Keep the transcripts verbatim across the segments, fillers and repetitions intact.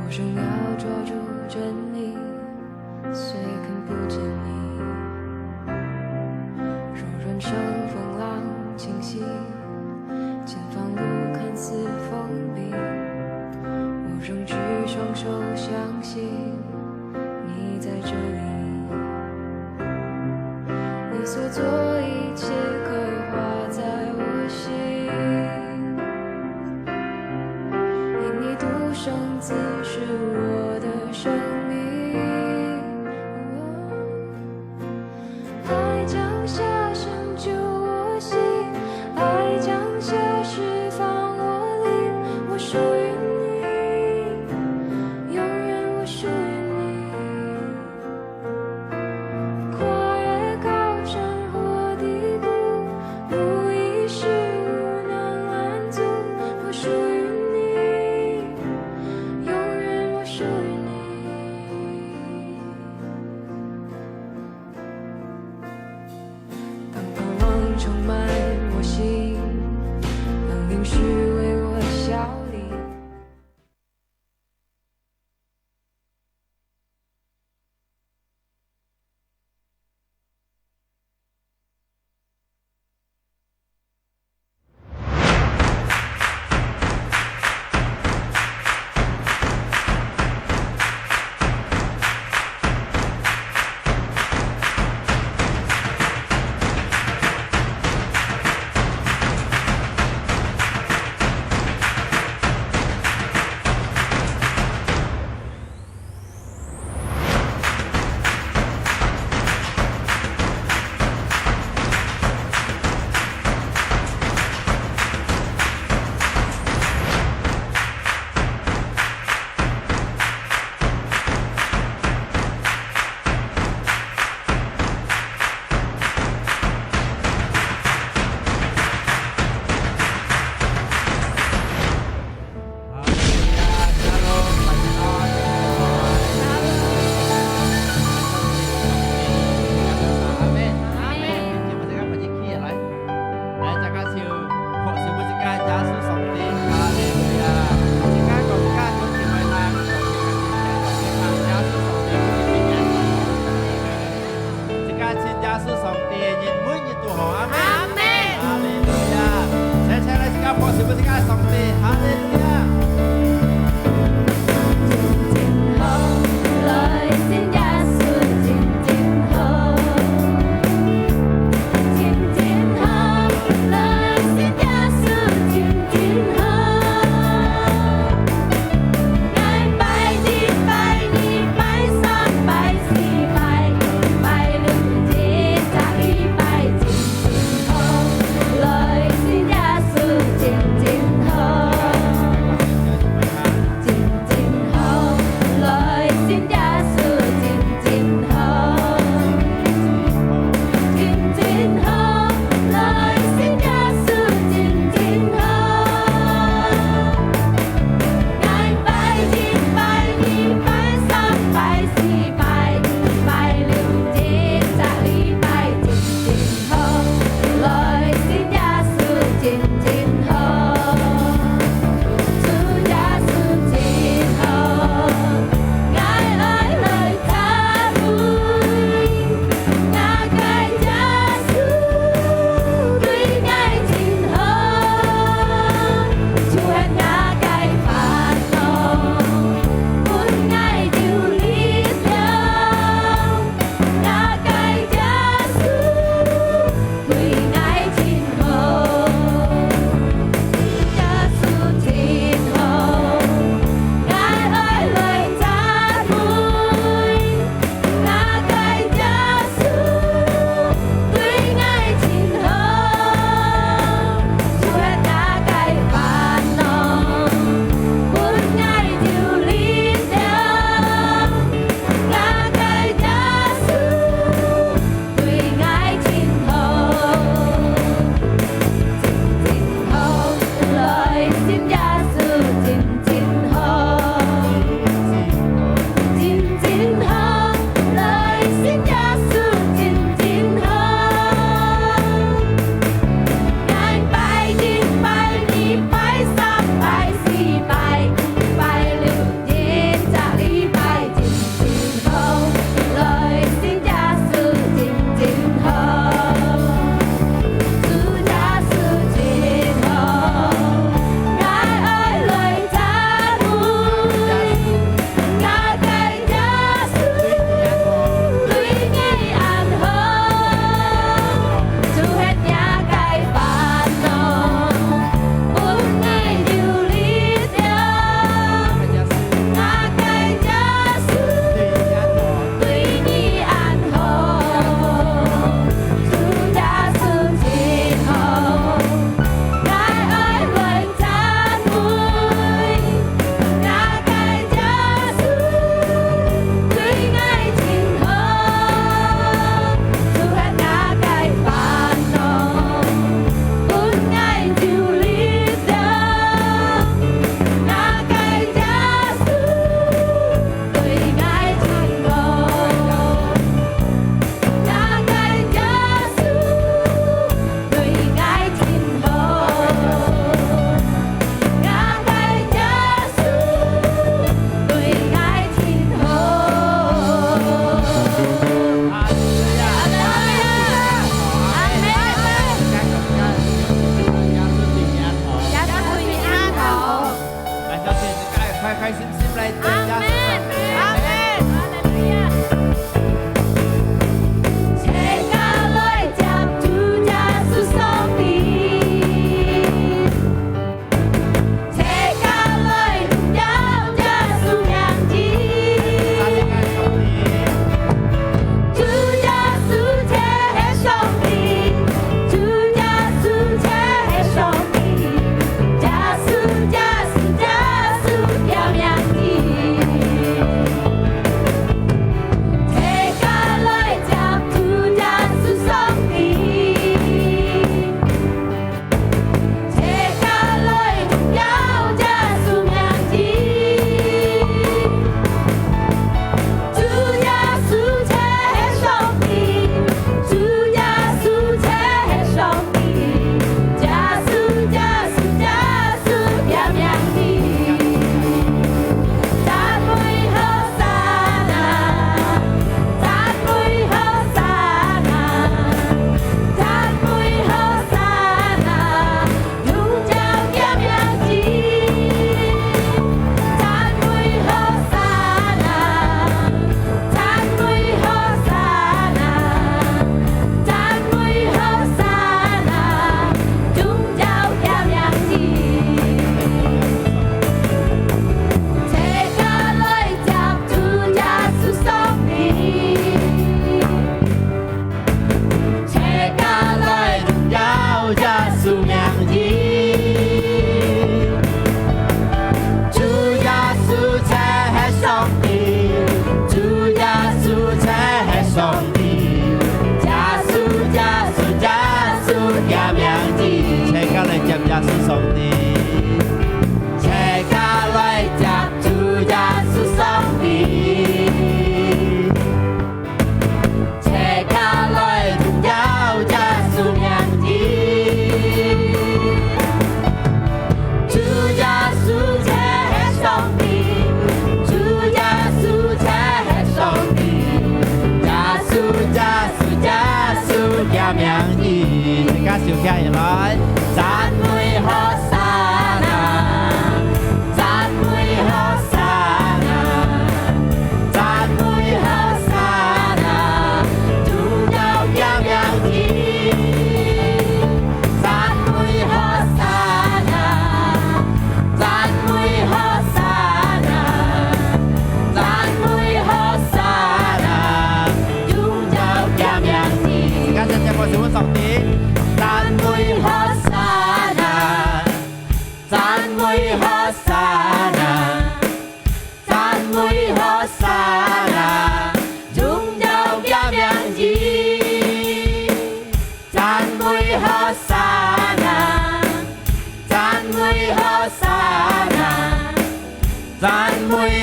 我仍要抓住真理，虽看不见你。若人生风浪侵袭，前方路看似封闭，我仍举双手相信你在这里。你所做一切刻画在我心，因你独生子是我的生命。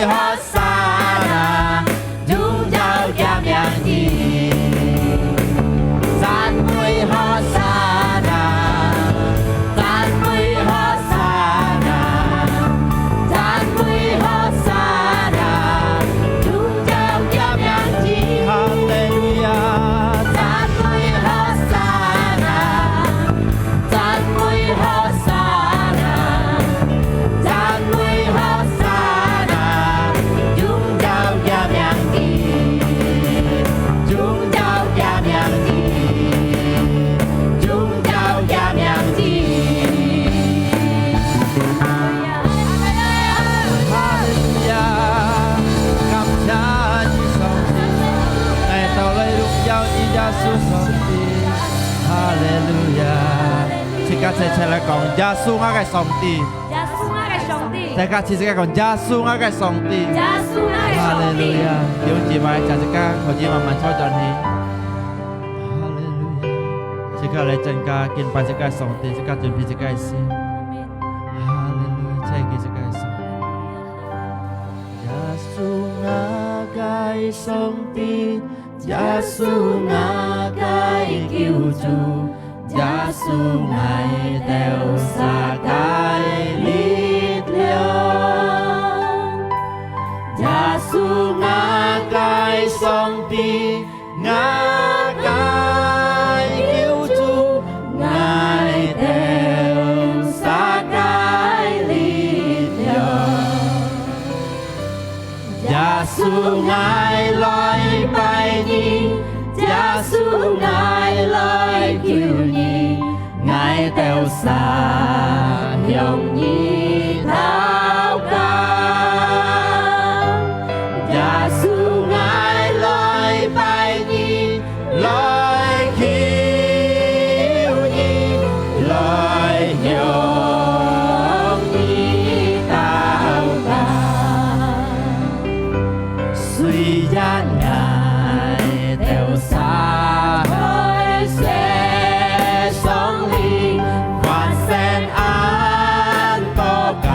Hosanna，榮耀厥名字。讚美Hosanna，讚美Hosanna，讚美Hosanna，榮耀厥名字。哈利路亞！讚美Hosanna，讚美Hosanna。 讚美Hosanna，榮耀厥名字，榮耀厥名字，榮耀厥名字。哈利路亞！感謝你，上帝，𠊎兜來榮耀你，耶穌上帝。哈利路亞！自家齊齊來講，耶穌，𠊎个上帝。 耶穌，𠊎个上帝。大家齊齊講，耶穌，𠊎个上帝。耶穌，𠊎个上帝。哈利路亞！弟兄姊妹，請自家可以慢慢坐轉去。哈利路亞！自家來增加敬拜自家上帝，自家準備自家个心。阿們。哈利路亞！齊齊自家个心。耶穌，𠊎个上帝， 耶穌，𠊎个救主，耶穌，𠊎兜儕个力量。耶穌，𠊎个上帝，𠊎个救主，𠊎兜儕个力量。 耶穌，𠊎來拜你，耶穌，𠊎來求你，𠊎兜儕向你禱告。耶穌，𠊎來拜你， 來求你，來向你禱告。雖然𠊎兜儕在世上裡發生恁多个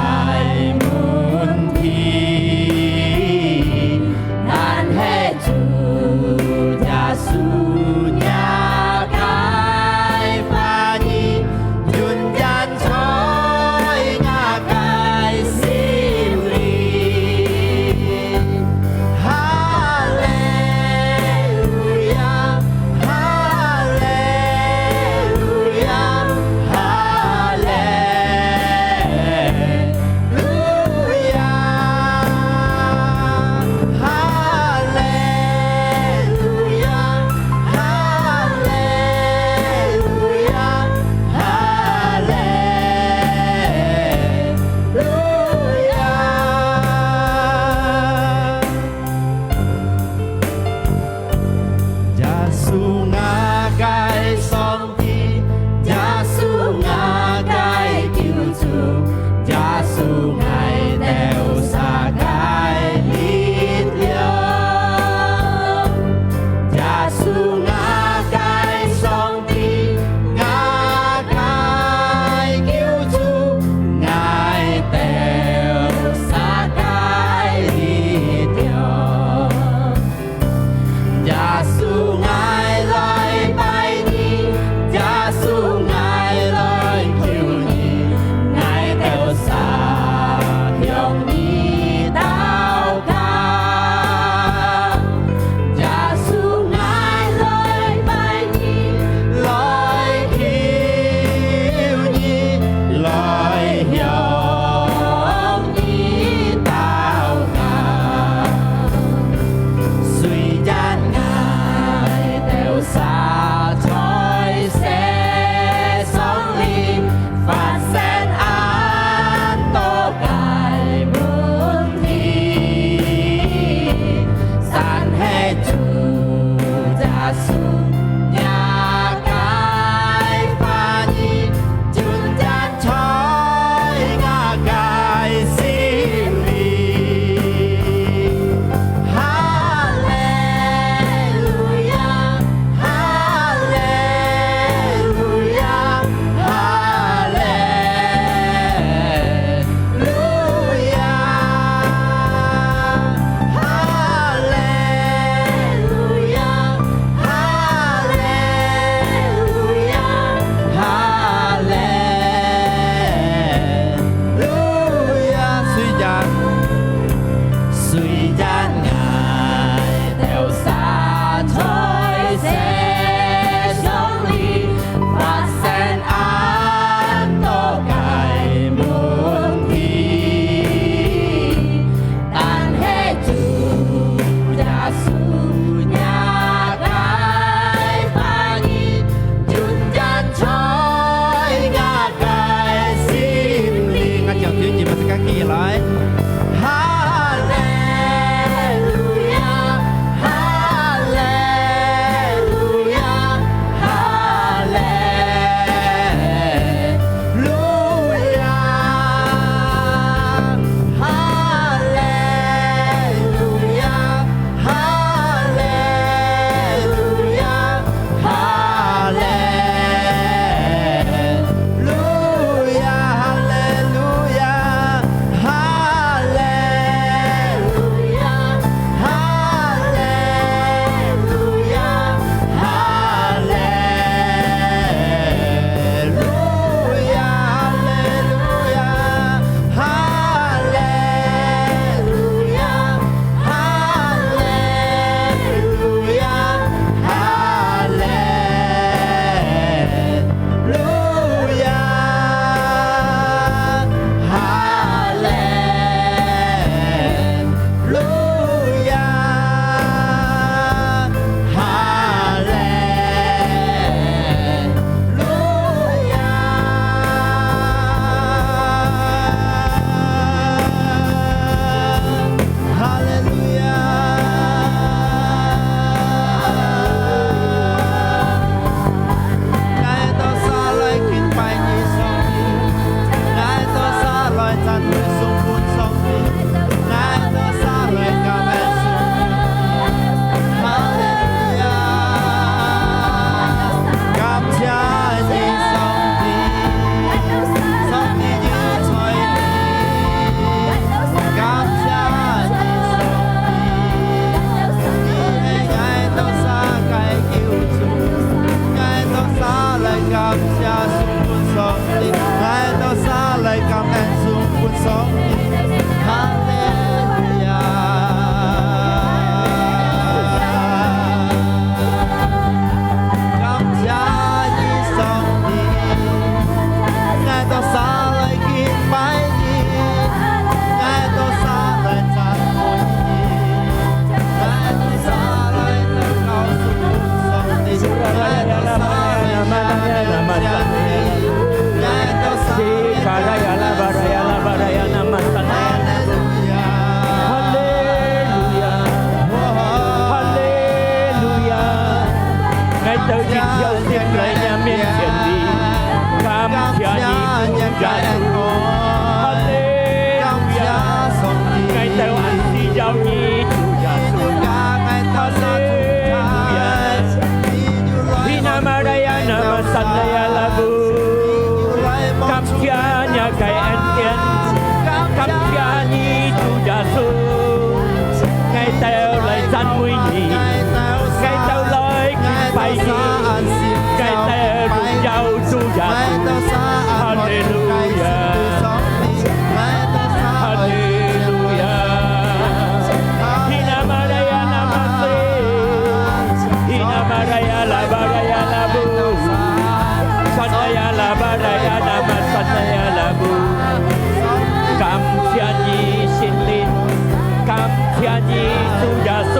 謝你，主耶穌，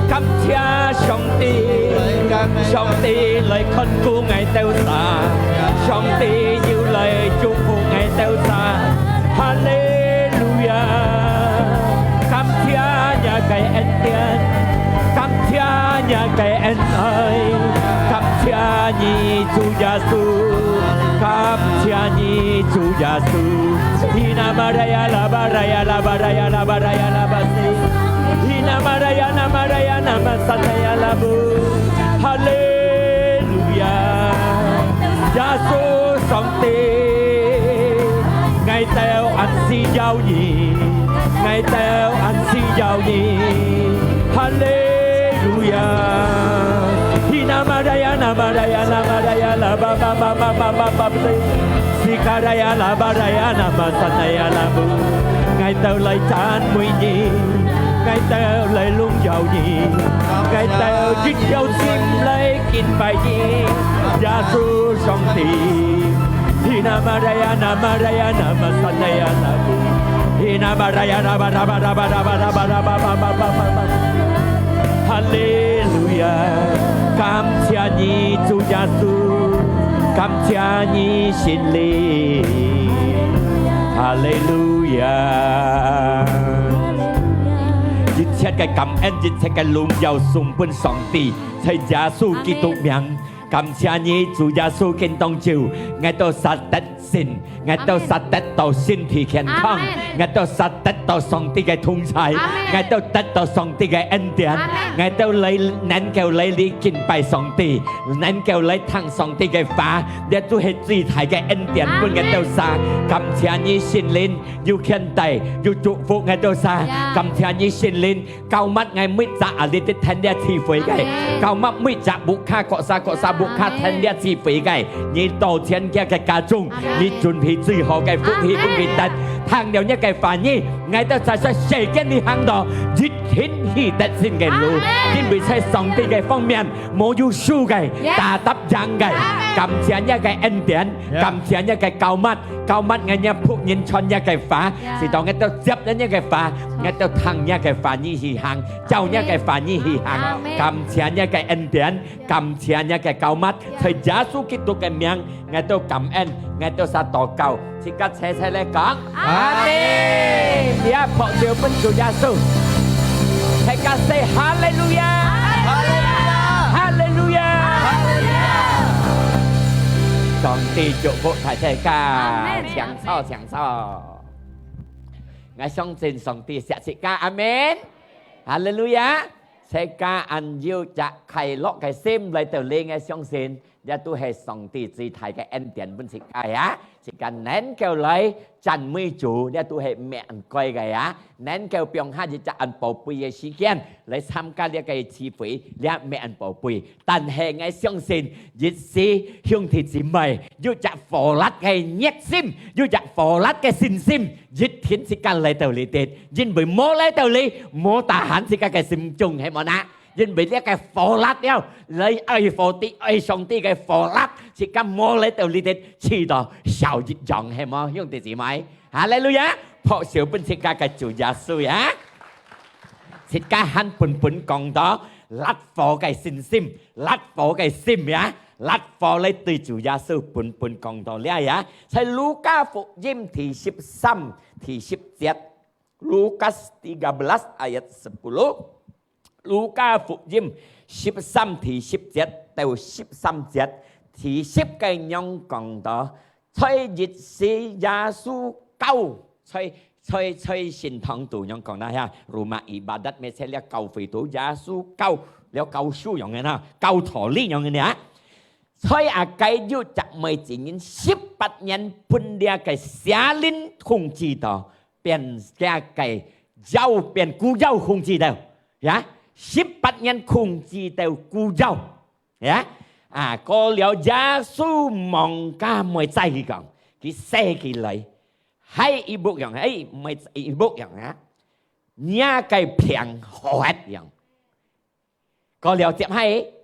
感謝上帝，上帝來看顧𠊎兜儕，上帝又來祝福𠊎兜儕。哈利路亞！感謝你个恩典，感謝你个恩愛，感謝你，主耶穌，感謝你，主耶穌。Hina maraya la baraya la baraya la baraya la basi. Hina maraya na maraya na masataya la bu. 哈利路亞！耶穌上帝，𠊎兜恁需要你，𠊎兜恁需要你。哈利路亞！Hina maraya na maraya na maraya la ba ba ba ba ba ba ba. Sikaraya la baraya na masataya la bu。𠊎兜來讚美你，𠊎兜來榮耀你，𠊎兜一條心來敬拜你，耶穌上帝。Hina maraya na maraya na masataya la bu。Hina maraya na ba na ba na ba na ba na ba na ba ba ba ba ba ba。哈利路亞！感謝你，主耶穌，感謝你，聖靈。哈利路亞！一切个感恩，一切个榮耀送分上帝，在耶穌基督名。感謝你，主耶穌，今當晝，𠊎兜儕得勝，𠊎兜儕得到身體健康，阿門。𠊎兜儕得到上帝个同在，阿門。𠊎兜得到上帝个恩典，阿門。𠊎兜來能夠來你敬拜上帝，能夠來聽上帝个話，這就係最大个恩典分𠊎兜儕。阿門。感謝你，聖靈，又牽帶，又祝福𠊎兜儕。呀。感謝你，聖靈， 膏抹𠊎每隻啊，你得聽這聚會个。阿門。膏抹每隻屋下，各儕各儕屋下，阿門。聽這聚會个。你到全家个家中，阿門。你準備最好个福氣分佢得。阿門。聽了你个話語，𠊎兜在這世間裡行路，一定去得勝个路。阿門。因為在上帝个方面，無有輸个，呀。打得贏个。阿門。感謝你个恩典，呀。感謝你个膏抹，膏抹𠊎你僕人傳你个話，呀。使到𠊎兜接了你个話，𠊎兜聽你个話語去行。 照你个話語去行。阿門。感謝你个恩典，感謝你个膏抹，在耶穌基督个名，𠊎兜感恩，𠊎兜儕禱告，自家齊齊來講，阿門。阿門。這拍手分主耶穌，大家say哈利路亞，哈利路亞，哈利路亞，哈利路亞。上帝祝福大家，阿門。請坐，請坐。𠊎相信上帝惜自家，阿門。 哈利路亞！自家恁有隻快樂个心來到這，𠊎相信，這都係上帝最大个恩典分自家呀。自家能夠來讚美主，這都係毋係恁該个呀。能夠放下一隻恁寶貝个時間來參加這个聚會，這毋係恁寶貝。但係𠊎相信，一時兄弟姊妹有隻火辣个熱心，有隻火辣个信心， 一定自家來到這地，因為無來到這，無tahan自家个心中，係無呢？因為這个火辣了，來愛火地、愛上帝个火辣，自家無來到這地，試到燒一樣，係無？兄弟姊妹，哈利路亞！拍手分自家个主耶穌呀！自家還本本講到，辣火个信心，辣火个心呀！ 辣火來對主耶穌本本講到這呀，在路加福音第十三、第十節，Lukas tiga belas ayat sepuluh，路加福音十三第十節到十三節，第十个樣講到，在一時耶穌教，在 在，在聖堂肚樣講啦，哈，rumah ibadat，乜在這教會肚，耶穌教，了教書樣个啦，教道理樣个呢。在該有隻妹子人十八年分這个邪靈控制到，變這个妖，變孤妖控制到，呀，十八年控制到孤妖。 呀，啊，過了耶穌望該妹子去講，佢洗佢來，係一目樣，係妹子一目樣啊，若个病好忒樣。過了接下，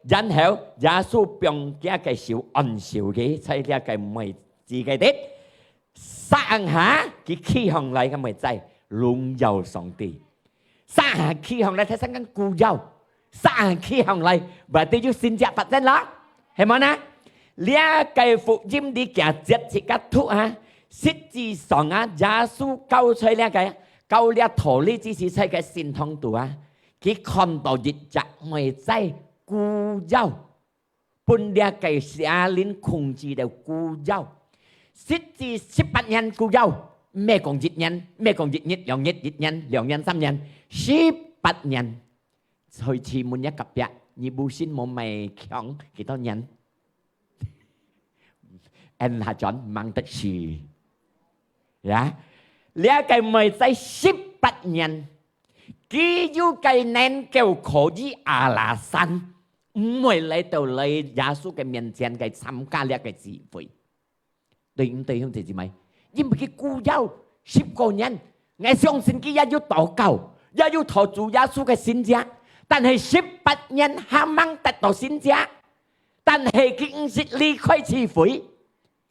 然後耶穌放厥个手按手佢，在這个妹子个地，三下佢企䟘來个妹子，榮耀上帝。三下去行來，大聲講古妖，三下去行來，berarti有神蹟發生咯，係無呢？這个福音裡幾節自家讀啊，實際上啊，耶穌教在這个，教這徒利之時在个聖堂肚啊，佢看到一隻妹仔古妖。 分這个邪靈控制了古妖。實際十八年古妖，毋係講一年，毋係講一日、兩日、一年、兩年、三年，十八年。所以試問一隔壁，你無信無賣強幾多年？N下轉，吂得試。Ya，這个妹仔十八年，佢有个能夠可以alasan，毋會來到來耶穌个面前个參加這个聚會。對毋對，兄弟姊妹？因為佢古妖十過年，𠊎相信佢也有禱告，也有討主耶穌个神蹟，但係十八年還吂得到神蹟。 但係佢毋識離開聚會，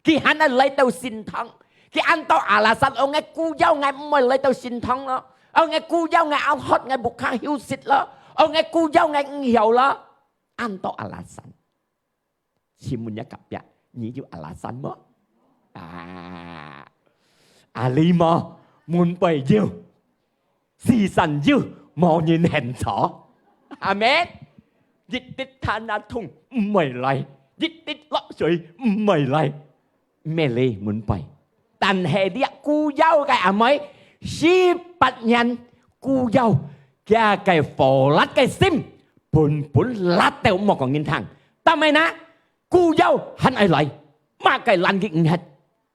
佢還愛來到聖堂，佢恁多alasan，哦，𠊎古妖，𠊎毋會來到聖堂咯，哦，𠊎古妖，𠊎拗渴，𠊎無較休息咯，哦，𠊎古妖，𠊎毋曉咯，恁多alasan。試問一隔壁，你有alasan無？啊，啊，你無，門背有。 時辰有，無人肯坐。阿門。一滴Thanathung毋會來，一滴落水毋會來，毋係你門背。但係這古妖个阿妹，十八年古妖，佢个火辣个心，本本辣到毋好講人聽。但係呢，古妖還愛來，麼个攔佢毋核？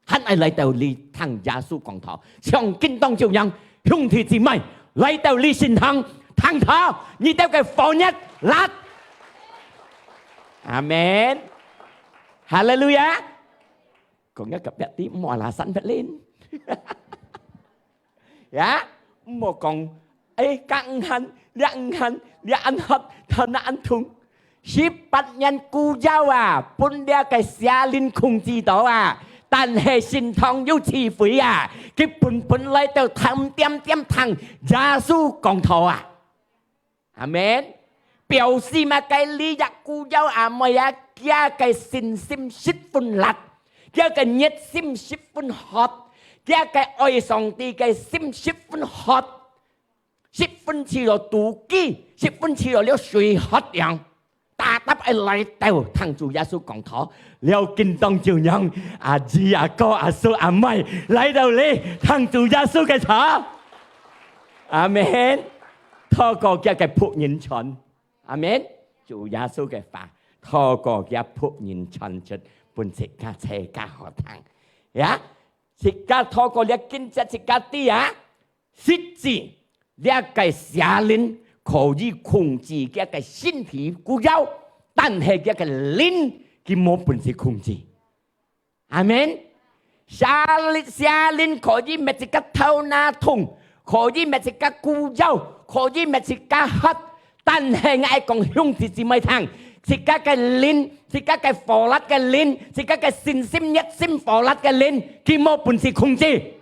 還愛來到這聽耶穌講道，像今當晝樣，兄弟姊妹，來到這聖堂聽道，你兜个火熱辣。阿門。哈利路亞。講一隔壁知，毋好啦，三百零。 Ya，毋好講，哎，該毋肯，這毋肯，這恁渴，頭那恁痛。十八年古妖啊，分這个邪靈控制到啊，但係聖堂有智慧啊，佢本本來到聽，恬恬聽耶穌講道啊。 阿門。表示麼个？這隻古妖阿妹啊，佢个信心十分辣，佢个熱心十分渴，佢个愛上帝个心十分渴，十分似到肚飢，十分似到了水渴樣，tetap愛來到聽主耶穌講道，了今當晝樣，阿姊、阿哥、阿叔、阿妹來到這聽主耶穌个道。阿門。透過佢个僕人傳， 阿門。主耶穌个話，透過佢僕人傳出，分自家自家好聽。Ya，自家透過這經節自家知啊，實際這个邪靈可以控制佢个身體古妖，但係佢个靈，佢無本事控制。 阿門。邪靈，邪靈可以搣自家頭那痛，可以搣自家古妖，可以搣自家渴。但係𠊎講兄弟姊妹聽，自家个靈，自家个火辣个靈，自家个信心、熱心、火辣个靈，佢無本事控制。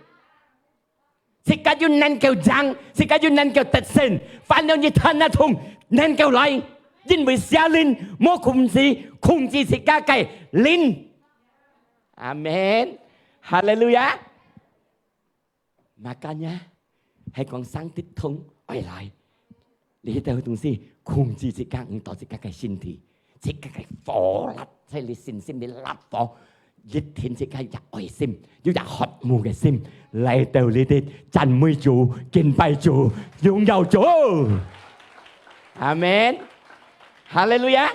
自家有能夠贏，自家有能夠得勝，反正一Thanathung能夠來，因為邪靈無控制，控制自家个靈。阿門。哈利路亞。Makanya，係講上帝通愛來。 這兜東西控制自家，毋到自家个身體，自家个火辣，在你信心裡辣火，一定自家有隻愛心，有隻渴慕个心，來到這兜讚美主、敬拜主、榮耀主。阿門。哈利路亞。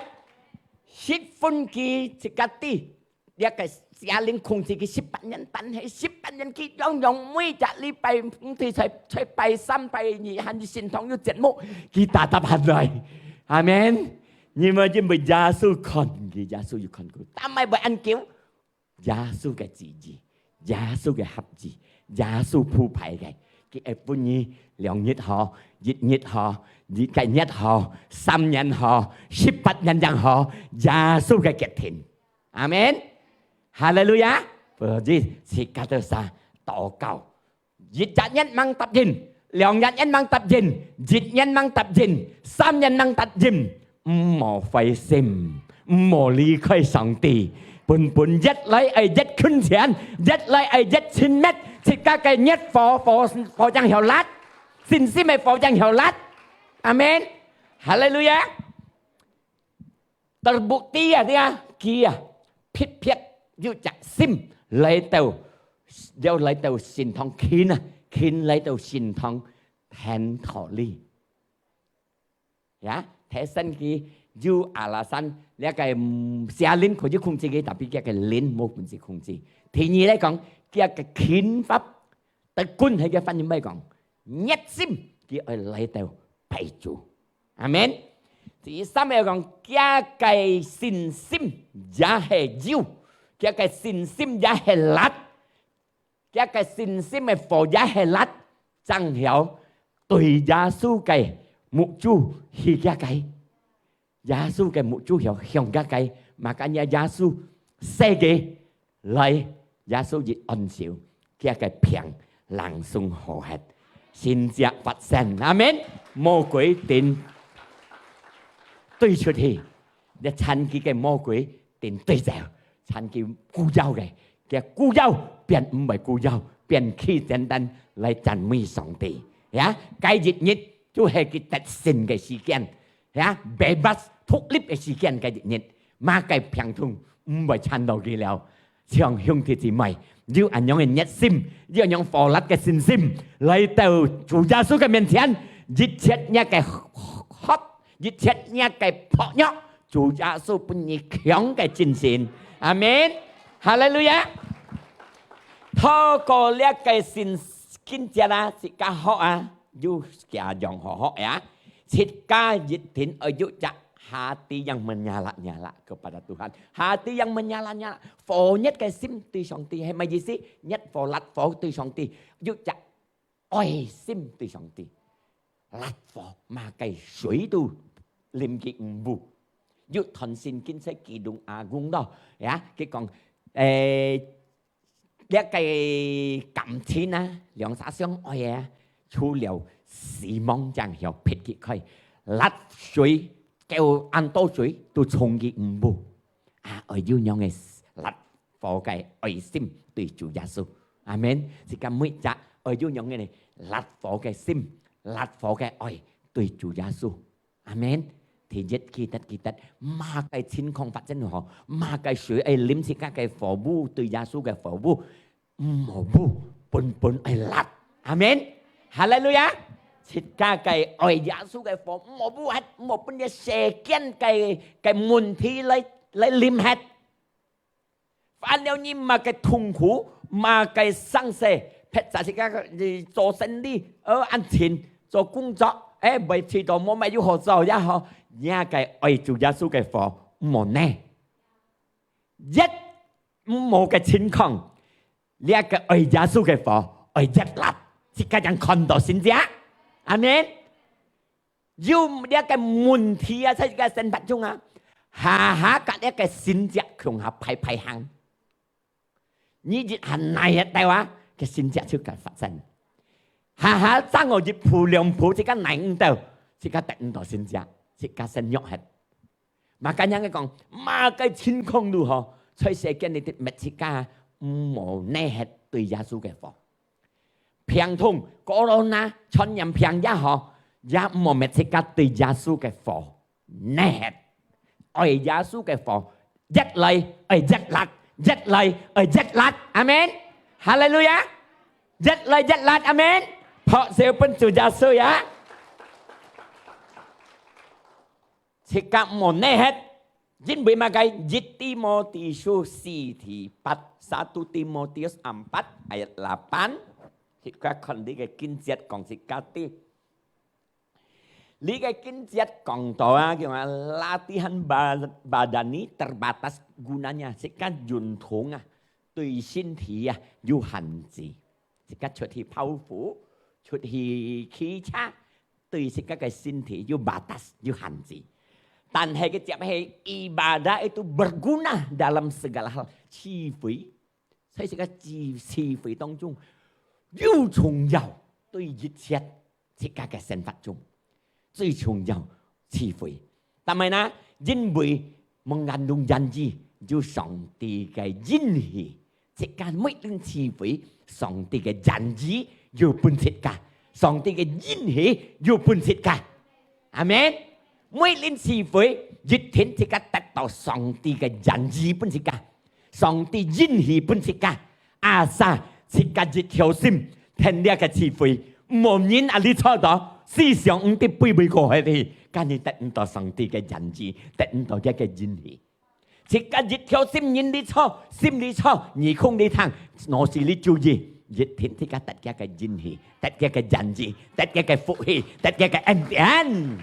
十分佢自家知， 這个邪靈控制佢十八年，但係十八年佢樣樣每隻禮拜，毋知在，在拜三、拜二，還有聖堂有節目，佢tetap還來。阿門。因為，因為耶穌看佢，耶穌有看佢，但係會恁久。耶穌个旨意，耶穌个合意，耶穌鋪排个，佢會分你兩日好，一日好，一個月好，三年好，十八年正好，耶穌个決定。 阿門。哈利路亞。所以自家都儕禱告，一隻月吂答應，兩日願望答應，一願望答應，三願望答應，毋好灰心，毋好離開上帝。本本越來愛越近前，越來愛越親密，自家个熱火，火，火正曉辣，信心个火正曉辣。阿門。哈利路亞。Terbukti啊，對啊，佢啊，迫迫有隻心來到，要來到聖堂，近啊，近來到聖堂，很道理。Ya，提升佢有alasan，這个，嗯，邪靈可以控制佢，tapi佢个靈無本事控制。第二來講，佢个勤法，tekun係个翻譯乜講，熱心，佢愛來到拜主。阿門。第三个講，佢个信心也係有，佢个信心也係辣，佢个信心个火也係辣，正曉對耶穌个目珠去佢个。耶穌个目珠向，向佢个，makanya耶穌寫个來，耶穌一按手，佢个病langsung好忒，神蹟發生。阿門。魔鬼定追出去，你趁佢个魔鬼定追走，趁佢孤腰个，佢孤腰變毋會孤腰，變企單單來讚美上帝。Ya，該一日就係佢得勝个時間。Ya，bebas獨立个時間个一日，麼个病痛毋會纏到佢了。像兄弟姊妹，有恁樣个熱心，有恁樣火辣个信心，來到主耶穌个面前，一切若个渴，一切若个薄弱，主耶穌分你強个精神。阿門。哈利路亞。透過這个信，經節啊，自家學啊，有幾樣好學呀。 自家一定愛有隻hati yang menyala-nyala kepada Tuhan。Hati yang menyala-nyala，火熱个心對上帝，係麼意思？熱火、辣火對上帝，有隻愛心對上帝。辣火，麼个水都淋佢毋污。有段聖經在Kidung Agung咯，ya，佢講，誒， 這个感情啊，兩儕相愛个啊，除了死亡正曉撇佢開，辣水，夠恁多水都沖佢毋污。啊，愛有恁樣个辣火个愛心對主耶穌。阿門。自家每隻愛有恁樣个辣火个心，辣火个愛對主耶穌。 阿門。第一，記得，記得，麼个情況發生好，麼个水愛淋自家个火屋，對耶穌个火屋，毋好污，本本愛辣。阿門。哈利路亞。自家个愛耶穌个火，毋好污忒，毋好分這世間个，个問題來，來淋忒。 煩惱你麼个痛苦，麼个生死，別儕自家个，呃，做生理，呃，恁錢，做工作，誒，毋知道無麼有好做也好，若个愛主耶穌个火，毋好呢。一毋好个情況，這个愛耶穌个火，愛熱辣，自家正看到神蹟。阿門。 有這个問題啊，在這个生活中啊，下下佮這个神蹟共下排排行。你一下耐忒兜啊，个神蹟就會發生。下下爭哦一步兩步，自家耐毋到，自家得毋到神蹟，自家先弱忒。Makanya佢講，麼个情況如何，在世間裡底搣自家，毋好耐忒對耶穌个火。 病痛、corona、傳染病也好，也毋好搣自家對耶穌个火，呢，愛耶穌个火，越來愛越辣，越來愛越辣。阿門。哈利路亞。越來越辣。阿門。拍手分主耶穌呀。自家毋好呢忒。 因為麼个？一Timotius四第八，satu Timotius empat ayat delapan。自家看這个經節講自家知。這个經節講到啊，叫啊，latihan ba-，badani terbatas gunanya，自家運動啊，對身體啊有限制。 自家出去跑步，出去騎車，對自家个身體有batas，有限制。但係佢接係ibadah itu berguna dalam segala hal，聚會，在這个聚，聚會當中，有重要，對一切自家个生活中，最重要智慧。但係呢，因為無眼中眼耳，有上帝个應許，自家每人智慧，上帝个言語有分自家，上帝个應許有分自家。阿門。每人智慧，一定自家得到上帝个言語分自家，上帝應許分自家。Asal自家一條心，聽這个智慧，無人啊，你錯到，思想毋知飛飛過去哩，今日得毋到上帝个言語，得毋到這个應許。自家一條心，人你錯，心你錯，耳空你聽，腦屎你注意，一定自家得這个應許，得這个言語，得這个福氣，得這个恩典。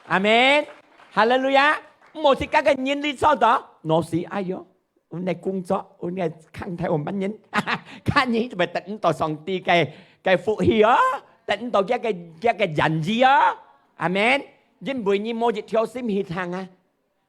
阿門。哈利路亞。無自家个人你錯到，腦屎，哎喲， 阮个工作，阮个工作有麼人，看你就會得毋到上帝个，个福氣哦，得毋到佢个，佢个恩賜哦。阿門。因為你無一條心去聽啊，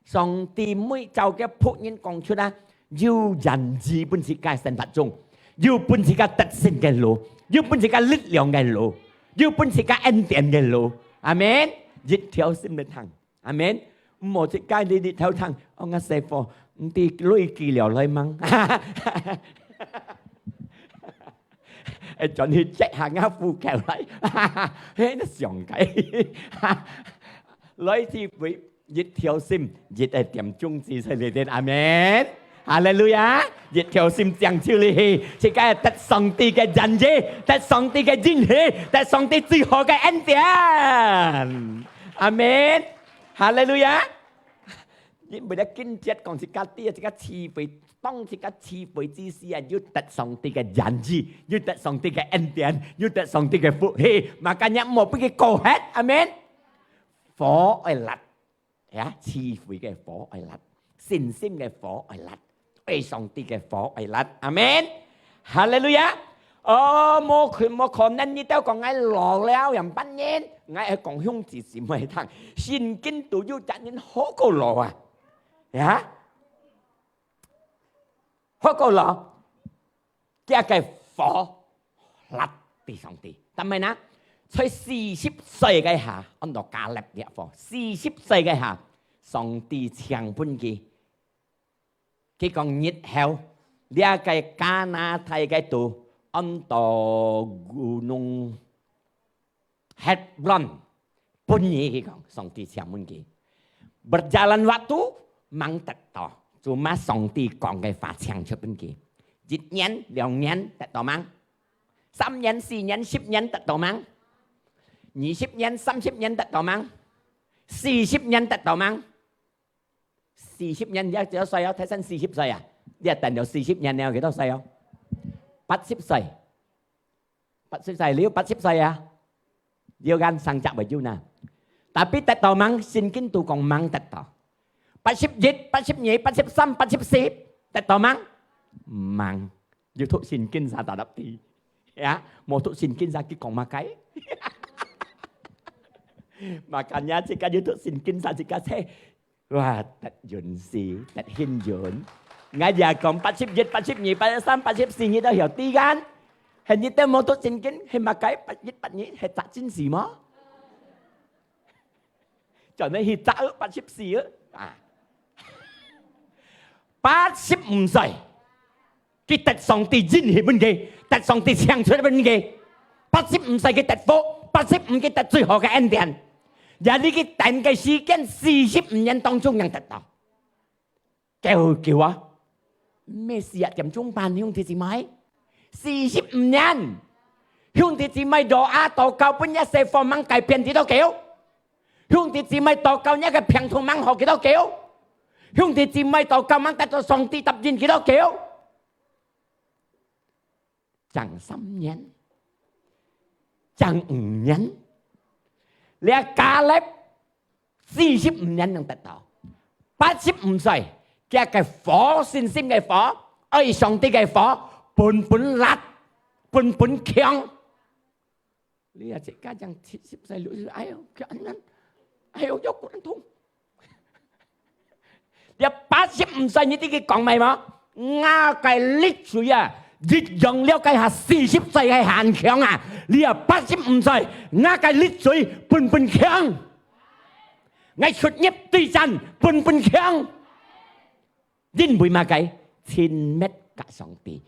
上帝每朝个僕人講出啊，有恩賜分自家生活中，有分自家得勝个路，有分自家力量个路，有分自家恩典个路。阿門。一條心來聽。 阿門。毋好自家日日頭聽，哦，𠊎細伙，毋知累積了來吂？哎，轉去check下𠊎戶口來。嘿，你想該。來自為一條心，一个點鐘之前來聽。阿門。哈利路亞！一條心將就你去，自家得上帝个恩賜，得上帝个應許，得上帝最好个恩典。阿門。 哈利路亞！因為這經節講自家知，自家智慧，當自家智慧之時啊，有得上帝个恩賜，有得上帝个恩典，有得上帝个福氣，makanya毋好分佢過忒。阿門。火愛焫，呀，智慧个火愛焫，信心个火愛焫。 愛上帝个火愛焫。阿門。哈利路亞。哦，無可，無可能，你兜講𠊎老了，樣般人，𠊎愛講兄弟姊妹聽，聖經都有隻人好過老啊。呀？好過老，佢个火焫分上帝。但係呢，在四十歲个下，安到迦勒這火，四十歲个下，上帝請分佢， 佢講日後，這个迦南地个都安到Gunung Hebron，分你，佢講，上帝請分佢。Berjalan waktu，吂得到，cuma上帝講个話請出分佢。一年、兩年得到吂？三年、四年、十年得到吂？二十年、三十年得到吂？四十年得到吂？ 四十年，你幾多歲啊？大聲，四十歲啊？你也等了四十年了，幾多歲哦？八十歲。八十歲，你有八十歲啊？你有間生隻會有呢？Tapi得到吂？聖經都講吂得到。八十一、八十二、八十三、八十四，得到吂？吂。有讀聖經儕得到知。Ya，無讀聖經儕佢講麼个？Makanya自家有讀聖經儕自家知。 哇，得運勢，得幸運。𠊎也講八十一、八十二、八十三、八十四，你都曉知間。係你兜無讀聖經，係麼个？八一、八二，係擇真時無？轉來去擇八十四啊！八十五歲， 佢得上帝應許分佢，得上帝請出分佢。八十五歲佢得福，八十五佢得最好个恩典。也你去等个時間，四十五年當中正得到。夠久啊！毋係四十點鐘半，兄弟姊妹，四十五年，兄弟姊妹doa禱告分這細伙吂改變幾多久？兄弟姊妹禱告這个病痛吂好幾多久？兄弟姊妹禱告吂得到上帝答應幾多久？ 正三年，正五年，這迦勒四十五年正得到，八十五歲，佢个火，信心个火，愛上帝个火，本本辣，本本強。 你啊，自家正七十歲、六十歲，哎喲，佢恁樣，哎喲，腰骨恁痛。你八十五歲，你知佢講麼个無？吾个力水啊，一樣了解下四十歲个還強啊！你啊八十五歲，𠊎个力水本本強，𠊎出入對戰本本強。因為麼个？親密甲上帝，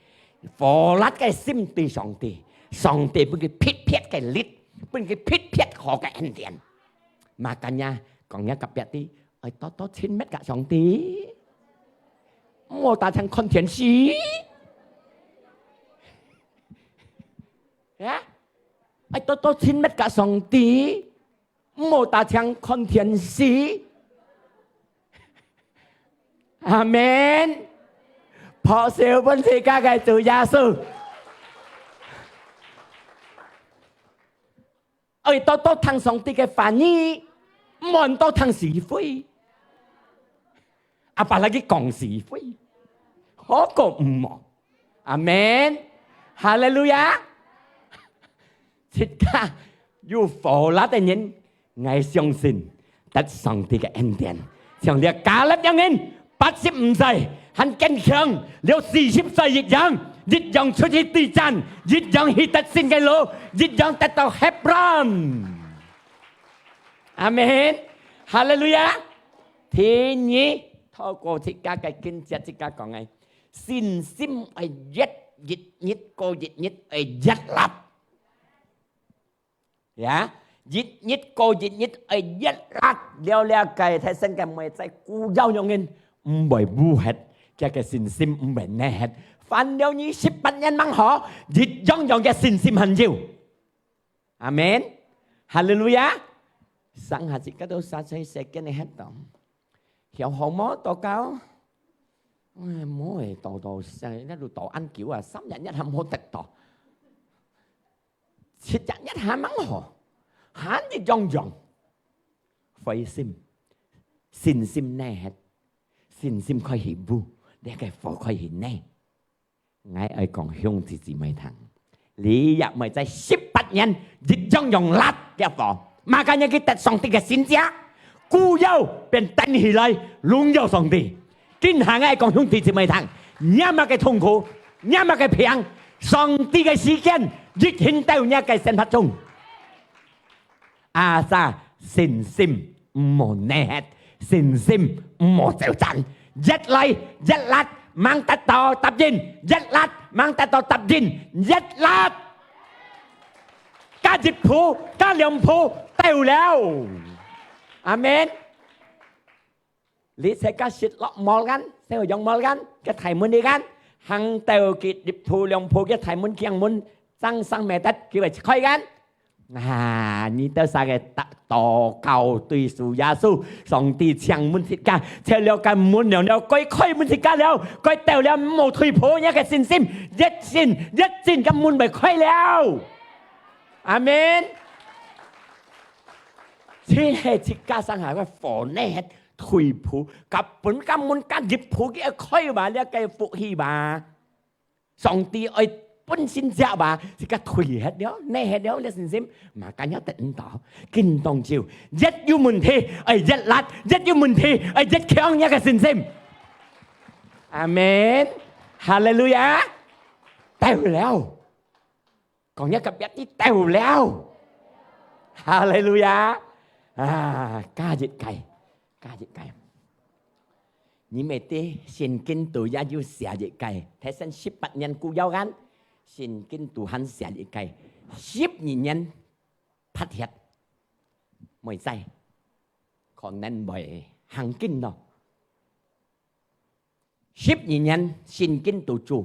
火辣个心對上帝，上帝分佢特別个力，分佢特別好个恩典。Makanya講一隔壁个，愛多多親密甲上帝，毋好打聽看電視。呀，愛多多親密甲上帝，毋好打聽看電視。阿門。拍手分自家个主耶穌。愛多多聽上帝个話語，毋好多聽是非。Apalagi講是非，好過毋好。阿門。哈利路亞。自家有火辣个人，𠊎相信得上帝个恩典。像這迦勒樣人，八十五歲還堅強，了四十歲一樣，一樣出去對戰，一樣去得勝个路，一樣得到Hebron。阿門。哈利路亞。第二，透過自家个經節，自家講个，信心愛一日，一日過一日，愛一日。呀，一日過一日，愛一日了了个，提升个妹仔孤夭樣人，毋會烏忒，佢个信心毋會孲忒。翻了二十八年吂好，一樣樣个信心還有。阿門。哈利路亞。上下自家都三歲世間个歇到，曉好無禱告？哎，無會禱到，那都禱恁久啊，三日日還無得到。 七日日還吂好，還一樣樣。灰心，信心孲忒，信心開始烏，這个火開始孲。𠊎愛講兄弟姊妹聽，你也毋會在十八年一樣樣辣个火，makanya佢得上帝个神蹟，孤夭變登起來，榮耀上帝。 今下𠊎講兄弟姊妹聽，若麼个痛苦，若麼个病，上帝个時間一定到若个生活中。Asal信心毋好孲忒，信心毋好走散，一來一辣吂得到答應，一辣吂得到答應，一辣。加一步，加兩步，到了。阿門。 你自家識落mall kan，小樣mall kan，該大門裡kan，行到佢一步兩步，該大門鏡門，正生咩得，佢會開kan。啊，你兜儕个禱，禱告對主耶穌，上帝請門自家，切了間門了了，該開門自家了，該到了，毋好退步，若个信心，一進，一進，該門會開了。阿門。這係自家上下个火呢， 退步，甲本甲門甲入步个開吧，這个福氣吧。上帝愛本身接吧，自家退忒了，孲忒了，這信心，makanya得毋到。今當晝，一有問題，愛一辣，一有問題，愛一強，這个信心。阿門。哈利路亞。到了。 講若隔壁，你到了。哈利路亞！啊，加一个，加一个。你毋知聖經肚也有寫一个，提升十八年古妖kan，聖經肚還寫一个，十二年拍忒，妹仔，可能會行緊咯。 十二年聖經肚做，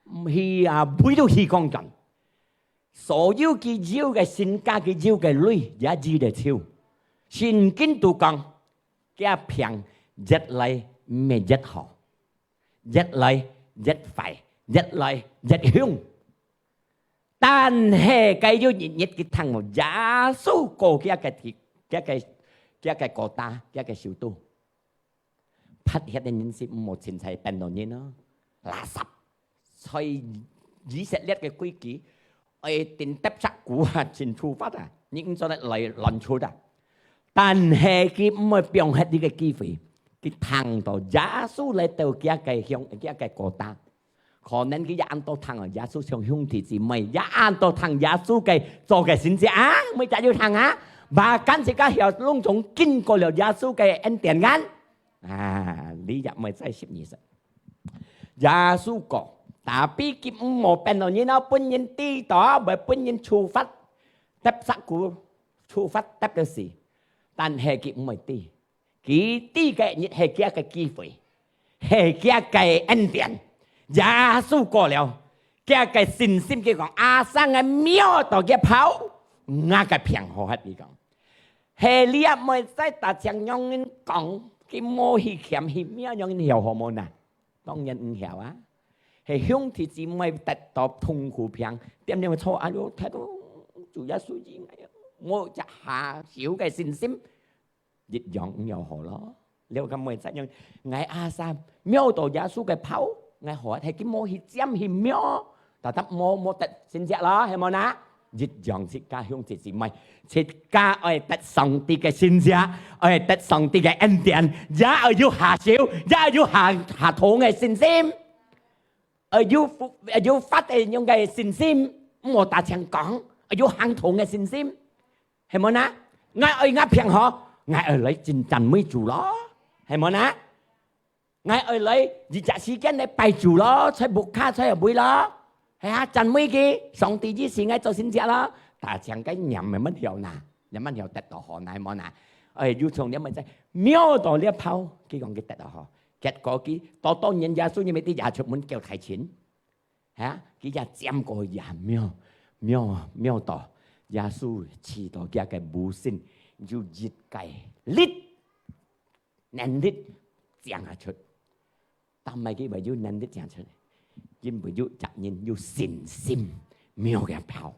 毋係啊，背到去講講。所有佢有个身家，佢有个鐳，也有得抽。聖經肚講，佢病越來毋係越好，越來越壞，越來越凶。但係該有一日佢聽到耶穌過佢个地，佢个，佢个國家，佢个首都。 拍忒个人係毋好凊彩變到人咯，垃圾。在以色列个規矩，愛釘十隻牯啊，真處罰啊，你毋做得來亂出啊。但係佢毋會放忒這个機會，佢聽到耶穌來到佢个鄉，佢个國家，可能佢也恁多聽啊，耶穌像兄弟姊妹，也恁多聽耶穌个做个神蹟啊，每隻有聽啊。Bahkan自家曉攏總經過了耶穌个恩典眼。啊，你也毋會再十二歲。耶穌講，tapi佢毋好變到人啊，分人知道，會分人處罰。跌石牯，處罰跌个事，但係佢毋會知。佢知个日係佢个機會，係佢个恩典。耶穌過了，佢个信心，佢講：「阿三，𠊎摸到佢泡，𠊎个病好忒。」佢講，係你也毋會再打聽仰人講，佢無去檢去摸，仰人曉好無哪？當然毋曉啊。係兄弟姊妹得到痛苦病，點點錯啊，又睇到主耶穌醫𠊎，無一下小个信心， 一樣毋曉好咯。了解無？怎樣？𠊎阿三摸到耶穌个泡，𠊎好，係佢無去尖去摸，tetap無，無得神蹟咯，係無哪？一樣自家兄弟姊妹，自家愛得上帝个神蹟，愛得上帝个恩典，也愛有下手，也愛有下，下痛个信心，愛有，愛有發个樣个信心，毋好打聽講，愛有行動个信心。 係無哪？𠊎愛𠊎病好，𠊎愛來真讚美主咯，係無哪？𠊎愛來一隻時間來拜主咯，在屋下在位咯，係啊，讚美佢，上帝醫治𠊎做神蹟咯。打聽个念慢慢曉哪，慢慢曉得到好，係無哪？哎，有從你們在摸到這泡，佢講佢得到好，結果佢多多年耶穌因為啲也出門叫大錢。 哈，佢也尖過也摸，摸，摸到耶穌試到佢个母親有一个力，能力正啊出。但係佢會有能力正出，因為有責任有信心，摸个泡。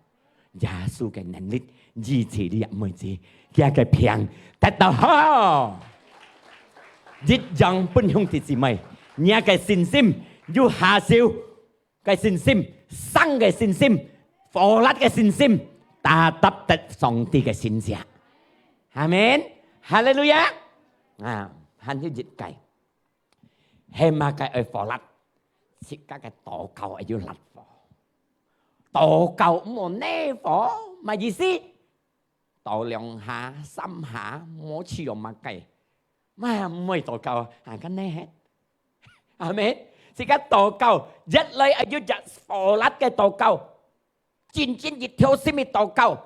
耶穌个能力醫治你妹子，佢个病得到好。一樣分兄弟姊妹，你个信心有下手。 个信心，生个信心，火辣个信心，tetap得上帝个神蹟。阿門。哈利路亞。啊，還有一个，係麼个愛火辣？自家个禱告愛有辣火。禱告毋好泥火，麼意思？ 禱兩下、三下，無去用麼个。嘛，毋會禱告，啊，恁呢係。阿門。自家禱告，越來越有隻火辣个禱告，真真一條心个禱告，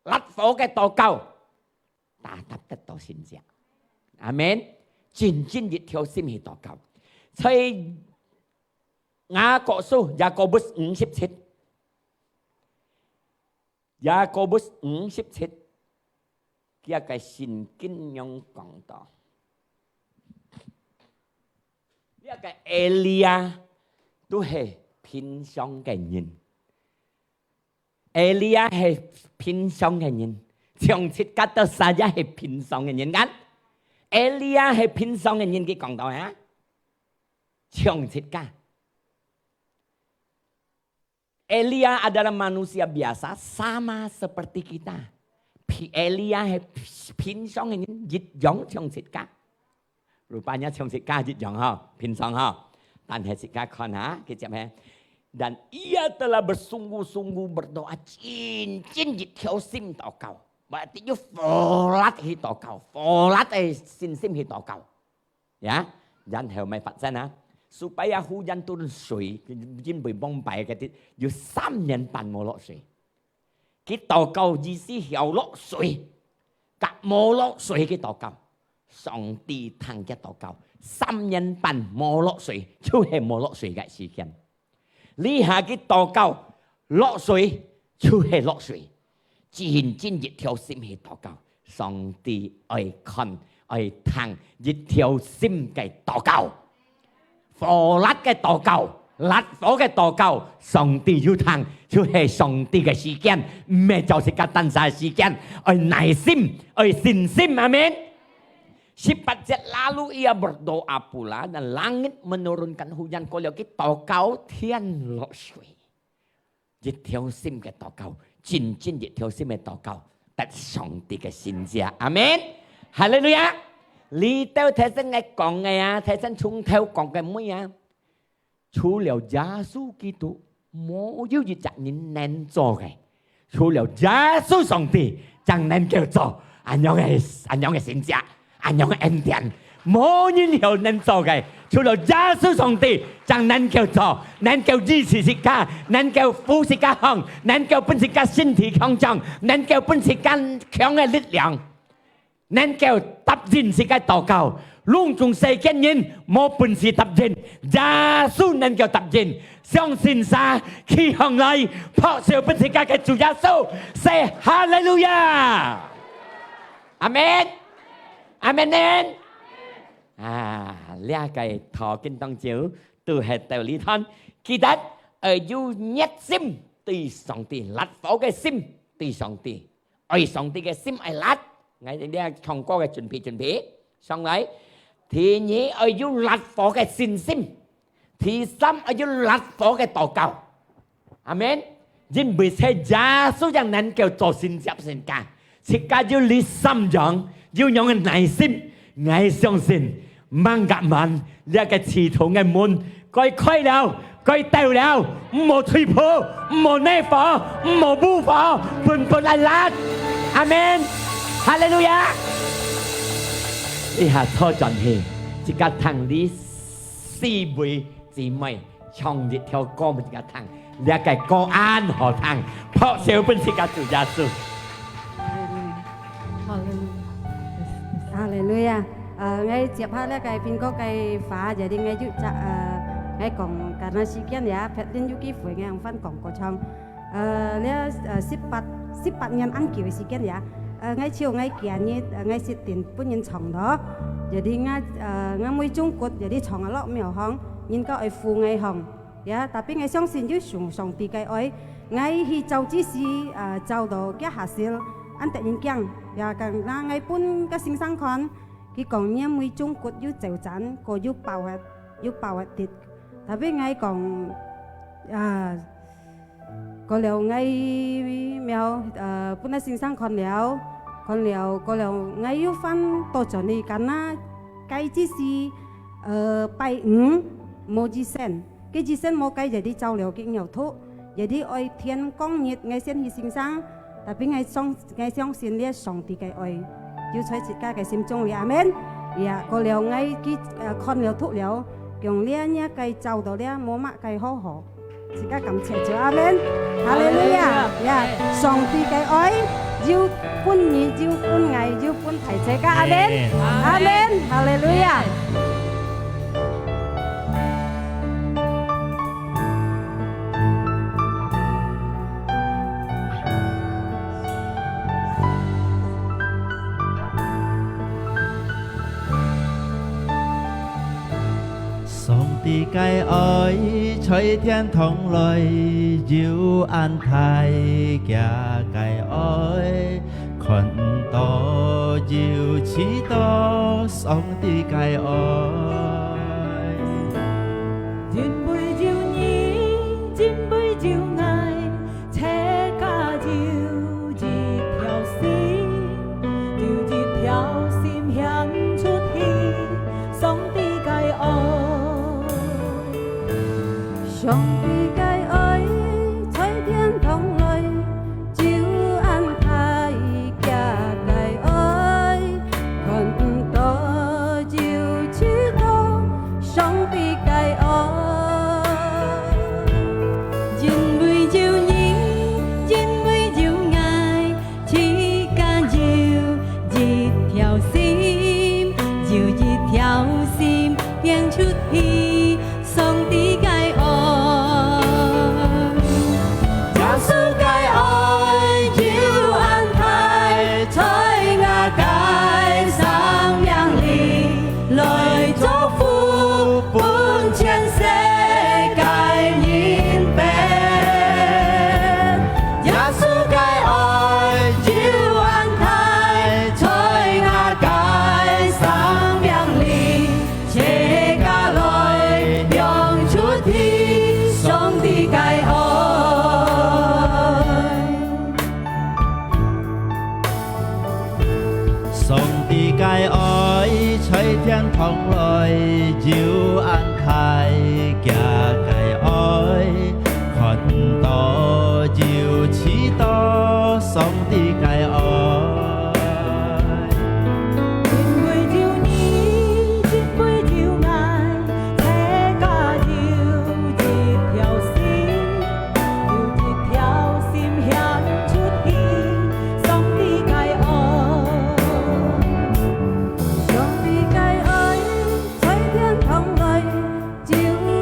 辣火个禱告，tetap得到神蹟。阿門。真真一條心个禱告。在雅各書，Yakobus五十七。 Yakobus五十七，佢个聖經樣講到，這个Elia都係平常个人。Elia係平常个人，像自家都儕也係平常个人，kan？Elia係平常个人，佢講到啊，像自家。 Elia adalah manusia biasa, sama seperti kita. Pi-, Elia係平常个人，一樣像自家。Rupanya像自家一樣吼，平常吼。但係自家看哈，佢接係，dan ia telah bersungguh-sungguh berdoa，真真一條心禱告，berarti有火辣去禱告，火辣个信心去禱告。 Ya，然後麼个發生啊？Supaya hujan turun，水，因為往擺个地有三年半無落水。佢禱告意思曉落水，甲無落水个禱告，上帝聽佢禱告。三年半無落水，就係無落水个時間。 這下佢禱告，落水就係落水，真真一條心去禱告。上帝愛看、愛聽一條心个禱告，火辣个禱告，辣火个禱告，上帝有聽，就係上帝个時間，毋係就係自家單儕个時間，愛耐心，愛信心，阿門。 十八節，lalu ia berdoa pula dan langit menurunkan hujan，過了佢禱告，天落水。一條心个禱告，真真一條心个禱告，得上帝个神蹟。阿門。哈利路亞。這兜頭先𠊎講个啊，頭先從頭講个尾啊，除了耶穌基督，無有一隻人能做个。除了耶穌上帝，正能夠做恁樣个、恁樣个神蹟，恁樣个恩典。無人有能做个，除了耶穌上帝，正能夠做，能夠醫治自家，能夠扶自家行，能夠分自家身體強壯，能夠分自家強个力量。 能夠答應自家禱告，攏總世間人無本事答應，耶穌能夠答應。相信儕，企䟘來，拍手分自家个主耶穌，say哈利路亞！阿門，阿門呢！啊，這个讀經當中，都係道理堂，記得愛有熱心對上帝，辣火个心對上帝。 愛上帝个心愛辣。𠊎這唱歌个準備準備，上來。第二，愛有辣火个信心；第三，愛有辣火个禱告。阿門。因為係耶穌正能夠做神蹟神蹟，自家有這三樣，有恁樣个耐心，𠊎相信 吂隔慢，這个刺痛个門，該開了，該掉了，毋好退步，毋好惹火，毋好無火，奔奔來辣。阿門。哈利路亞。這下坐轉去，自家聽這四位姊妹唱一條歌分自家聽，這个歌恁好聽，拍手分自家主耶穌。哈利路亞。 哈利路亞！呃，𠊎接下這个蘋果个話，jadi𠊎有隻，呃，𠊎講，karena時間ya，別人有機會𠊎用翻講過唱。呃，這，呃，十八，十八年恁久个時間ya，呃，𠊎唱𠊎今日，呃，𠊎設定分人唱咯。Jadi𠊎，呃，𠊎每中國，jadi唱啊落廟行，人家愛扶𠊎行。Ya，tapi𠊎相信有上，上帝个愛，𠊎去找主時，呃，找到佢下世，恁得人驚。Ya，karena𠊎分个先生看， 佢講你每中國有走展，過有包核，有包核的。Tapi𠊎講，啊，過了𠊎苗，呃，本來先生看了，看了，過了𠊎又翻到轉去，karena該只是，呃，拜五，無醫生。 佢醫生無該，jadi照了佢尿毒，jadi愛天光日𠊎先去先生，tapi𠊎相，𠊎相信這上帝个愛，有在自家个心中裡，阿門。Ya，過了𠊎去，呃，看了毒了，用這若个找到這無麼个好好，自家感謝主，阿門。哈利路亞！Ya，上帝个愛有分你，有分𠊎，有分大自家，阿門。阿門。哈利路亞！ 上帝个愛在天堂來，有恁大，佢个愛 看到又知道上帝个愛。因為有你，因為有𠊎，自家有一條心，有一條心行出去，上帝个愛。 上帝个愛在天堂來，就恁大，佢个愛，看到就知道上帝个愛。因為有你，因為有𠊎， 自家有一條心，有一條心行出去，上帝个愛。耶穌个愛有恁大，在𠊎个生命裡，來祝福分全世界人民。 耶穌个愛有恁大，在𠊎个生命裡，自家來亮出去上帝个愛。上帝个愛在天堂來，有恁大，愛，佢个愛，看到又知道上帝个愛。因為有你，因為有𠊎，大家有一條心，有一條心向出去，上帝个愛。 上帝个愛，在天堂來，就恁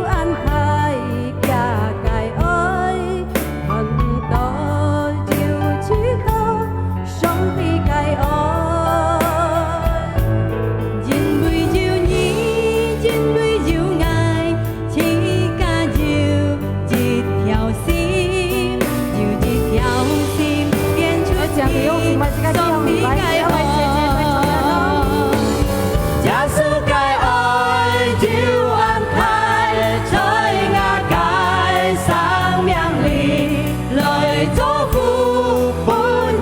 大，佢个愛，看到又知道上帝个愛。因為有你，因為有𠊎， 自家有一條心，有一條心，變出去，上帝个愛。耶穌个愛有恁大，在𠊎个生命裡，來祝福分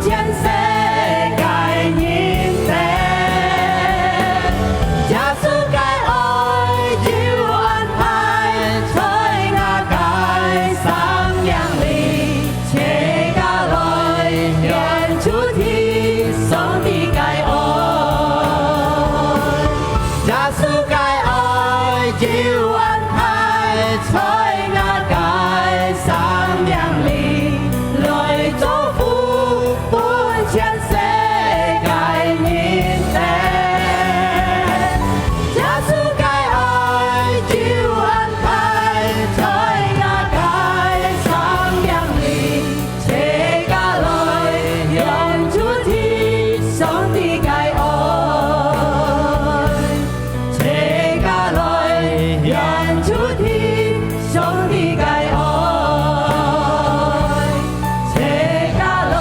全世界人等。 耶穌个愛有恁大，在𠊎个生命裡，自家來顯出去上帝个愛。耶穌个愛有恁大，在𠊎个生命裡，來祝福 分全世界人等。耶穌个愛有恁大，在𠊎个生命裡，自家來顯出去上帝个愛。 自家來顯出去上帝个愛，自家來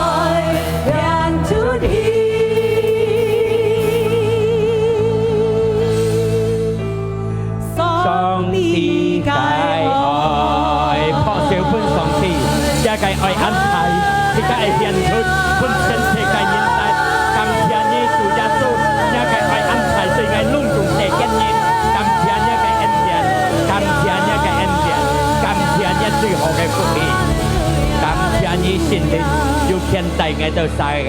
顯出去上帝个愛。拍手分上帝，這个愛恁大，自家愛顯出分全世界人知。 感謝你，主耶穌，若个愛恁大，所以𠊎攏總世間人。感謝若个恩典，感謝若个恩典，感謝若最好个福氣。感謝你，聖靈，有牽帶𠊎兜儕个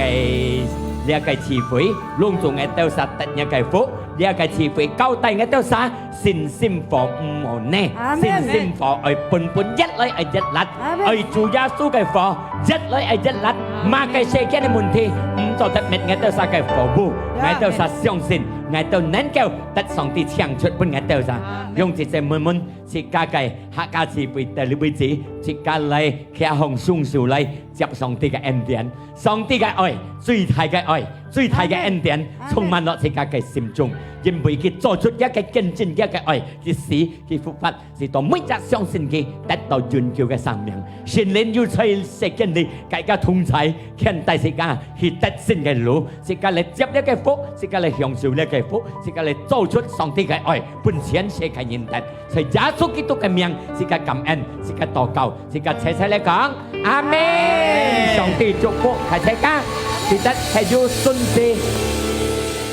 這个聚會，攏總𠊎兜儕得若个福，這个聚會交代𠊎兜儕，信心火毋好滅，阿們。信心火愛本本越來愛越烈。 阿們。愛主耶穌个火，越來愛越烈。阿們。麼个世間个問題，毋做得滅𠊎兜儕个火烌。阿們。𠊎兜儕相信，𠊎兜能夠得上帝請出分𠊎兜儕。阿們。用這隻問問，自家个客家聚會到這位止，自家來擎䟘雙手來接上帝个恩典。上帝个愛，最大个愛，最大个恩典，阿們。充滿落自家个心中，因為佢做出這个見證，這个愛，佢死，佢復活， 使到每隻相信佢得到永久个生命。聖靈有在世間裡，大家同在，牽帶自家去得勝个路，自家來接這个福，自家來享受這个福，自家來做出上帝个愛，分全世界人得。在耶穌基督个名，自家感恩，自家禱告，自家齊齊來講，阿們。阿們。上帝祝福大自家，記得還有順序，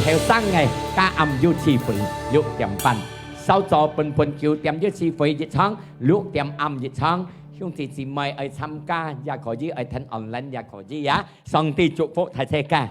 頭生个，今暗有聚會，六點半。 韶早本本九點一聚會一場，六點暗一場。兄弟姊妹愛參加也可以，愛聽online也可以啊。上帝祝福大自家。